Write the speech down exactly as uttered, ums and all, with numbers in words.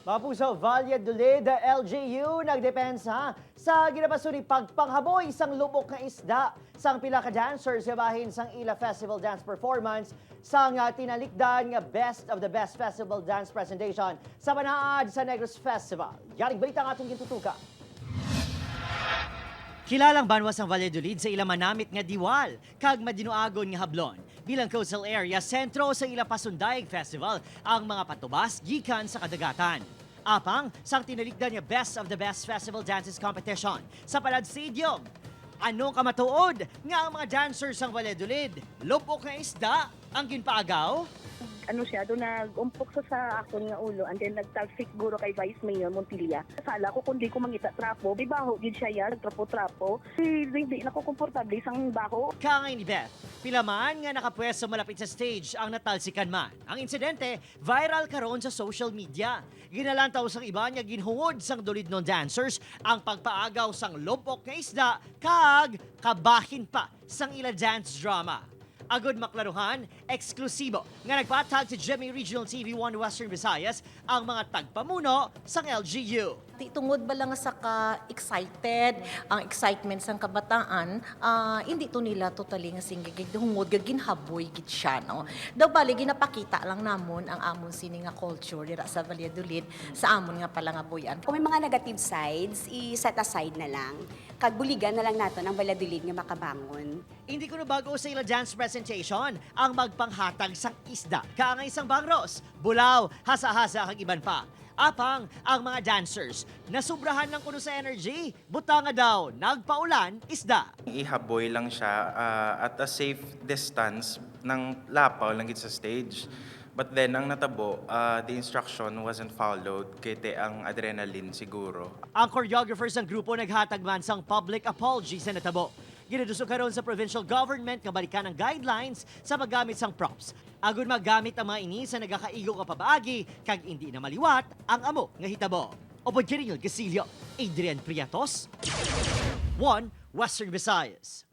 Mga puso, Valladolid L G U nagdepensa sa ginapasun-ong pagpanghaboy sang lubok nga isda sang pila ka dancers sa bahin sang ila festival dance performance sang, ah, tinalikdan nga Best of the Best Festival Dance Presentation sa Panaad sa Negros Festival. Yari balita ang atong gintutukan. Kilalang banwa sang Valladolid sa ila manamit nga diwal kag madinuagon nga hablon. Bilang coastal area, sentro sa ila pasundayag festival ang mga patubas gikan sa kadagatan. Apang sang tinalikdan nga Best of the Best Festival Dances Competition sa Panaad Stadium, ano ka matuod nga ang mga dancers sang Valladolid lubok nga isda ang ginpaagaw? Ano siya, do nag-umpok sa, sa akon nga ulo, and then nagtalsik guro kay Vice Mayor Montilla. Sala ko kung di ko mangita trapo, bibaho gid siya ya, nagtrapo-trapo. Di, di, di na ko komportable sang baho. Kaangay ni Beth, pila man nga nakapwesto malapit sa stage ang natalsikan man. Ang insidente, viral karon sa social media. Ginalantaw sang iban nga ginhungod sang Dulidnon dancers ang pagpaagaw sang lubok nga isda kag kabahin pa sang ila dance drama. Agud maklaruhan, eksklusibo nga nagpatag sa G M A Regional T V one Western Visayas ang mga tagpamuno sang L G U. Di tungod bala nga sa ka-excited, ang excitement sang kabataan, ah, hindi to nila totally nga singgig hungod nga ginhaboy gid siya, no? Daw bali, ginapakita lang namon ang amon sini nga culture dira sa Valladolid, sa amon nga palangabuyan. Kung may mga negative sides, i-set aside na lang. Kag buligan na lang naton ang Valladolid nga makabangon. Hindi kuno bag-o sa ila dance presentation ang magpanghatag sang isda, kaangay sang bangros, bulaw, hasa-hasa kag iban pa. Apang ang mga dancers nasubrahan lang kuno sa energy, butang nga daw nagpaulan isda. Ihaboy lang siya, ah, at a safe distance, nang lapaw lang gid sa stage. But then, ang natabo, ah, the instruction wasn't followed, kay te ang adrenaline siguro. Ang choreographer sang grupo naghatag man sang public apology sa natabo. Ginaduso karon sa provincial government nga balikan ang guidelines sa paggamit sang props, agud magamit ang mga ini sa nagakaigo nga pabaagi kag indi na maliwat ang amo nga hitabo. Upod kay Reniel Gasilio, Adrian Priatos, One Western Visayas.